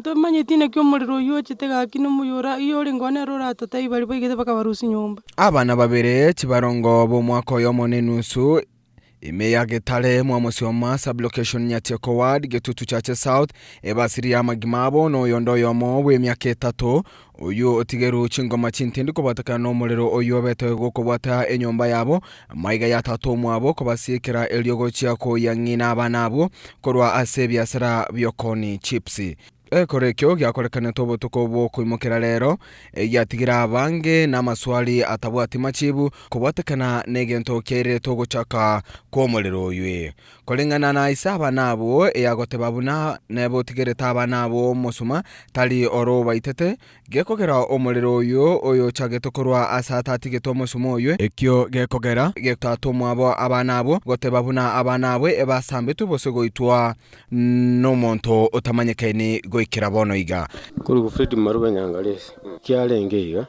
Ntomanyeti naki omorero oyio ochete gaki nomoyo ora oyio orenge oo nere oratotebi baria baigete bakabarusia nyomba. Abana babere chibarongo b'omwaka oyomo na enusu ime ya Getare mwa Mosioma sub-location Nyatieko ward Getutu Chache South ebasiririe amagima abo na oyonde oyomo bw'emiaka etato oyio otigerwe chingoma chintindi kobwatekana nomorero oyio obete gokobwata enyomba yabo maiga ya tata omwabo kobasiekera erio gochia koyia ng'ina abana abwo korwa ase ebiasara bi'okooni chips. Ekero ekio giakorekanete obotuko bw'okoimokera rero, egiatigire abange namaswali atabwati machibu kobwatekana negento kiairerete ogochaka kw'omorero oywe. Koreng'ana na ise abana abwo, eyagoteba buna nebe otigerete abana abwo omosuma, tari oro obaitete, Gekogera omorero oyio oyochagete korwa ase atatigete omosuma oyio, ekio gekogera tata omwabo abana abwo goteba buna abana abwo ebasambetwe gose goitwa nomonto otamanyekaini goikera bono iga. Korwa Fred Marube Nyangaresi, Kiarenge iga,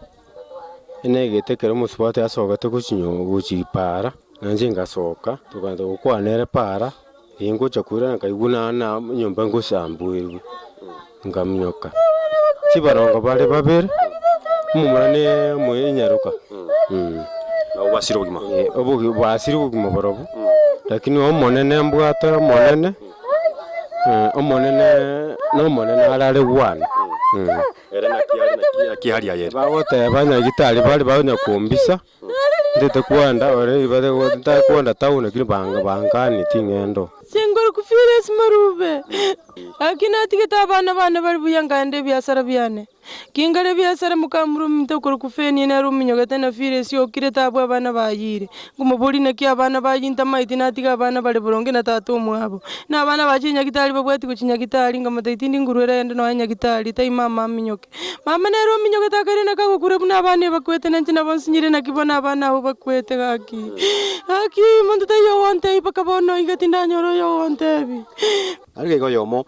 enegete ekero omosubati asogete gochia paara, nainche ngasoka, tokagenda gokwana ere paara, Ingocha koirana nkaigwa na na enyomba ngosambuerwe, nkaminyoka. Chibarongo bare babere, omomura ne omoenyaroka Nabo basire obogima. Eh, obogi basire obogima barobwo, lakini omonene mbwate omonene, omonene nomonene arare gwane. Ere naki are naki naki hali yaye ere. Bagoteba nyagitari bare bakonya kombisa. Ntete kwenda ore ibare ntari kwenda town lakini banga bangani ting'endo. Singori kufira ase marube, lakini natigete abana bane bare buya nkaenda ebiasara biane. Kinkare ebiasara mokamura ominto okorokwa Fenia nere ominyogete na Firesi okirete abwo abana bayire. Nkomoboria naki abana bayio ntamaeti natiga abana bare boronge na tata omwabo. Na abana bachire nyagitari babwati gochia nyagitari nkamotebia tindi nkorwera ende nonya nyagitari tai mama aminyoke. Mama nere ominyogete akairana kagokura buna abana ebakwete, na inche nabo nsinyire naki bono abana abwo bakwete gaki. Gaki monto taiyo ogontebia mpaka bono iga tindanyora oyo ogontebia. Arenge iga oyomo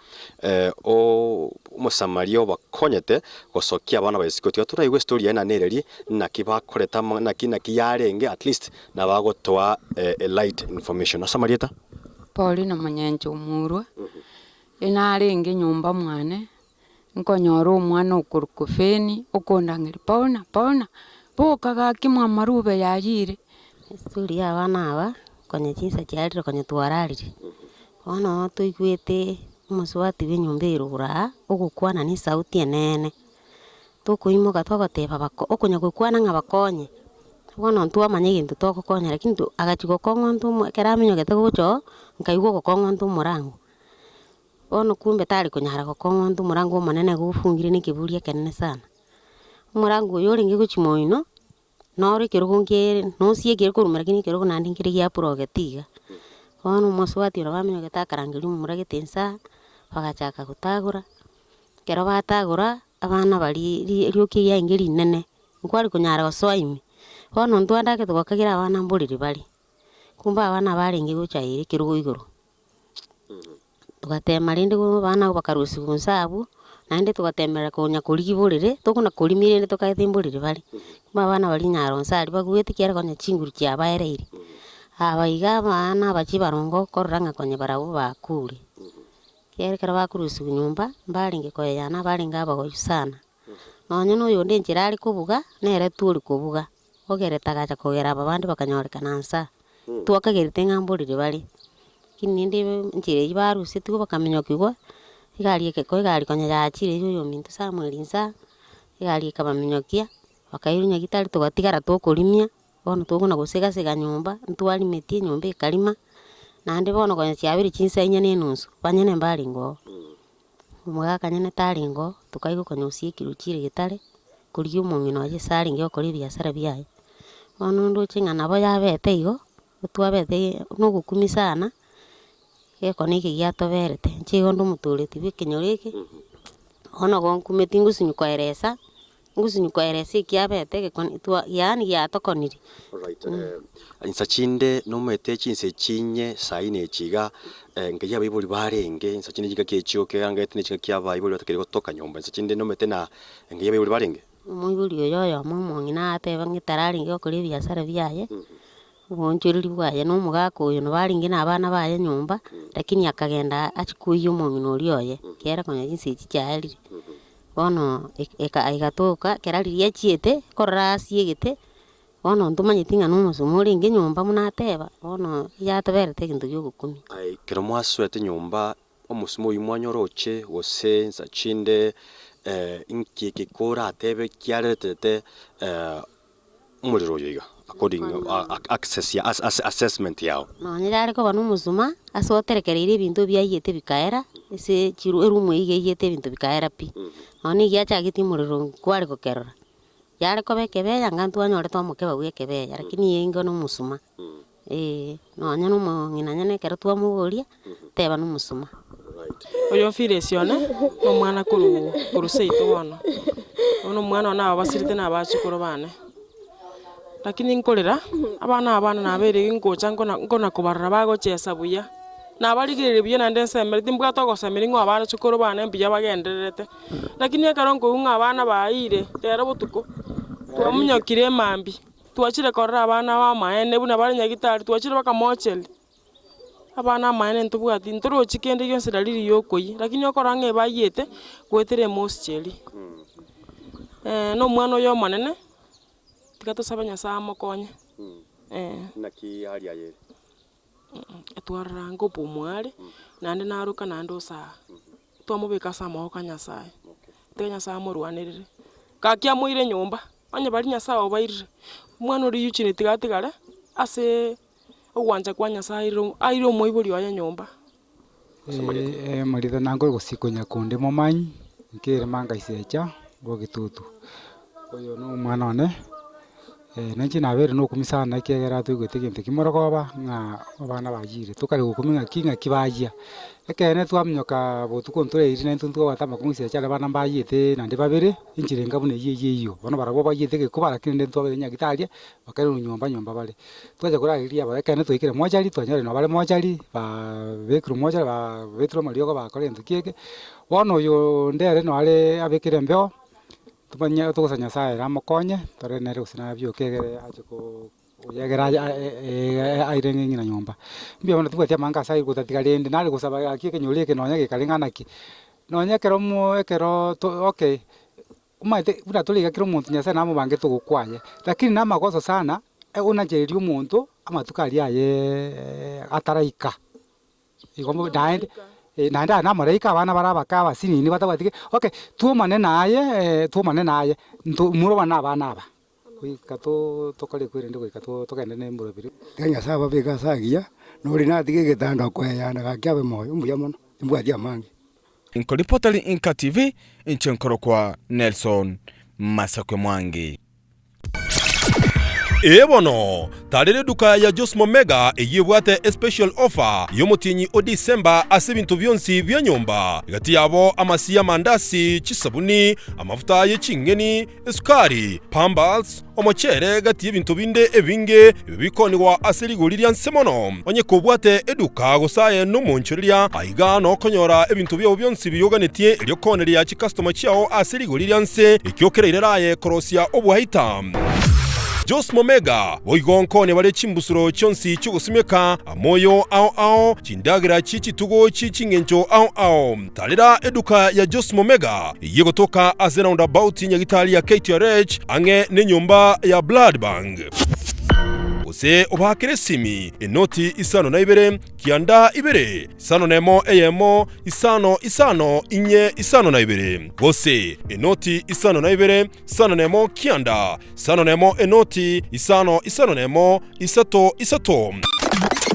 Omosamaria obakonyete gosokia abana ba isiko. Tiga toraigwe estory yaye naende ereri naki bakorete amang'ana naki naki yarenge at least nabagotoa a light information. Ase amarieta? Paulina Omonyenche Omurwa, inarenge nyomba mwane. Nkonyora omwana okorokwa Feni, okondangeria, Pauna, Pauna, boka gaki mwamarube yayire. Estori ya abana aba, konya chinsa chiarire konya twararire, bono toigwete omosubati bwa enyomba eye rogoro aa, ogokwana na esauti enene, tokoimoka togoteba bako okonya gokwana ng'a bakonye, bono ntwamanya egento togokonya lakini to agachia gokong'onta omo ekero aminyogete gocha oo, nkaigwa ogokong'onta omorango. Bono kumbe tari konyara gokong'onta omorango omonene iga ofungire na ekeburi ekenene sana. Omorango oyo orenge gochia moino, noro ekerogo nkiaye nosie ekere korwa lakini ekerogo naende nkere giaprogeti iga. Bono omosubati oria bamenyogete akarangeria omomura gete insaa, bagachaka gotagora, ekero batagora, abana baria ri erioki riaenge rinene, nkware konyara gosoa ime. Bono intwe ande ake togakagera abana mborere bare, kumbe abana barenge gocha ere ekerogo igoro. Togatema rende abana abwo bakarusigwa inse abwo, naende togatemerera konya korigia borere, tokona korimia rende tokaete mborere bare. Kumbe abana baria nyaro inse aria bagwete ekiagera konya chinguru chiabaereire. Aba iga abana aba chibarongo okorora ng'a konya barabwo bakure. Ekiagera ekero bakorusigwa nyomba, mbarenge koeyana barenge abagoyu sana. Nonye na oyonde enchera are kobuga, nere twori kobuga, ogerete agacha kogera aba bande bakanyorekana nsa. Twakagerete ng'a mborere bare, lakini rende enchera eyio barusetigwe bakaminyokigwa, egari ekeko egari konya yachire ya oyominto Samuel nsa, egari ekabaminyokia, bakairwa nyagetari togatigara tokorimia, bono tokona gosigasega nyomba, ntwarimetie enyomba ekarima, naende bono konya chiabeire chinsa inye na enusu, banyene mbarenge oo. Omogaka nyene tarenge oo, tokaigwa konya osiekire ochire getare, korigia omong'ina oye ase arenge gokora ebiasara biaye. Bono ndoche ng'a nabo yabete igo, twabete na ogokumia sana, egekone eke giatoberete. Inche igo nde omotoreti bwa ekenyoro eke, bono igo nkumeti ngosinyu koeresa, ngosinyu koeresa ekiabete egekone twa yaani giatokonire. Alright, insa chinde nomaete chinsa echi inye saa ine echi iga, nkeyia abaibori barenge, insa chinde chingaki echio keangete ne chingaki abaibori batakeire gotoka nyomba, insa chinde nomaete na nkeyia abaibori barenge? Omoibori oyo oyomo omong'ina ateba ng'a etararenge gokora ebiasara biaye. Oboonchoreri bwaye na omogaka oyo nabo arenge na abana baye nyomba, lakini akagenda achie koiyia omong'ina oria oye, ekiagera konya chinsa echi chiaerire. Bono eka egatoka ekero riria achiete, korora asiegete, bono ntomanyeti ng'a nomosuma orenge nyomba buna ateba, bono yatoberete egento gia ogokumia. Aye ekero mwasoete nyomba, omosuma oyio mwanyoroche, gose nsa chinde inki eke koratebe kiaretete omorero oyo iga according access ya assessment yao. Nonye yare koba nomosuma ase oterekereire ebinto biaiyete bikaera, ase chiru erumu eyio yaiyete ebinto bikaera pi. Nonya nigo yachagetie omorero nkware gokerora, yare koba ekebeya anga ntwanyorete omokeba bwa ekebeya lakini eye na omosuma eh, nonya na omong'ina nyene ekero twamoboria, teba nomosuma. Oyo Phyllis one, nomwana korwa korwa seito bono, bono omwana one ababasirete na abachukuru bane. Lakini nkorera, abana aba bane nabeire gingocha nkona nkona kobarora bagochesa buya, nabarigereria buya naende nsemere timbwate ogosemeria ng'a abachukuru bane mbuya bagendererete, lakini ekero nkoigwa ng'a abana baiyire rero botuko, twamunyokire emambia, twachire korora abana aba amaene buna bare nyagitari, twachire mpaka mocheri. Abana amaene ntobwati, ntorochi kende gionsi dalili ya okoyia, lakini okorora ng'a ebayiete, goetera emoisture eria. Na omwana oyo omonene, tiga tosabe Nyasaye amokonye, eh. Naki hali aye ere? Etwarora ngopumwa are, naende naroka naende osaa, twamobeka ase amaboko a Nyasaye, tiga Nyasaye amorwanerere. Gaki amoire nyomba, onye baria Nyasaye obairire, omwana oria Eugene tiga atigare, aseee. Ogwancha kwa Nyasae aire omoibori oye nyomba. Amarita nankore gosika nyakundi momanyi, nkere mangaisecha bogitutu. Oyo na omwana one, nainche nabeire na okumia sana ekiagera toigwete egento kimorogoba ng'a abana bayire, tokare gokumia ng'aki ng'aki bayia. Ekeene twaminyoka botuko ntoreiri naintwe ntwabwate amakong'u inse aria abana mbayiete naende babere, enchera enga buna eyio eyio eyio. Bono barabwo bayiete egekuba lakini rende ntwabete nyagetari, bakairwa nyomba nyomba bare. Twacha koragereria aba, ekeene twaikire mochari, twanyorire nabo bare mochari, babekerwe mochari, babeterwe amariogo bakora egento ki eke. Bono oyo onde ere noo are abekire embeo, tomanye togosa Nyasaye ere amokonye, tore nere gose nabioke egere ache ko oyegere aye aire ng'ina nyomba. Mbuya mono tibwati amang'ana ase aywo gotatiga rende, nare gosaba gaki ekenyoro eke nonya gekare ng'a naki, nonya ekero mo ekero to okay. Omanyete buna tore iga kera omonto Nyasae namobangete ogokwa aye, lakini namagoso sana onachereria omonto amatuko aria aye ataraika. Igo mo naende naende aya namaraika abana bare abake abasinini batabwati ge okay twomane naye twomane naye nto morobane na abana aba, goika to tokore kwerende goika to togende ne mborobiri. Tiga Nyasae ababeke ase agiya, na oria natige egetanda okoeyana gaki abe moyo, mbuya mono, timbwati amange. Inkoripotari Inka TV, inche nkorokwa Nelson Masakwe Mwangi. Ee bono, tarera eduka ya Josmo Mega eyio ebwate especial offer y'omotienyi o December ase ebinto bionsi bia nyomba, gati yabo amasi y'amandasi, chisabuni, amafuta ye ching'eni, esukari, pambals, omochere gati y'ebinto binde ebinge ebio bikonigwa ase rigori ria nse mono. Onye kobwate eduka gose aye nomonchoreria, aiga nokonyora ebinto biao bionsi biria oganetie erio kooneria chikastoma chiao ase rigori ria nse, ekio kerairere aye korosia obwaita. Josmo Mega, boigo nkoone bare chimbusuro chionsi chi'ogosimeka, amoyo ao ao, chindagera chie chitugo chie ching'encho ao ao. Tarera eduka ya Josmo Mega eyio egotoka ase roundabout nyagitari ya KTRH ang'e nenyomba ya Blood Bank. Gose obaakere esimi enoti isano na ibere kianda ibere isano nemo eyemo isano isano inye isano na ibere gose enoti isano na ibere isano nemo kianda isano nemo enoti isano isano nemo isato isato.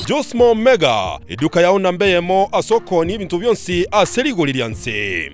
Josmo Mega, eduka yao namba eyemo ase okoonia ebinto bionsi ase rigori ria nse.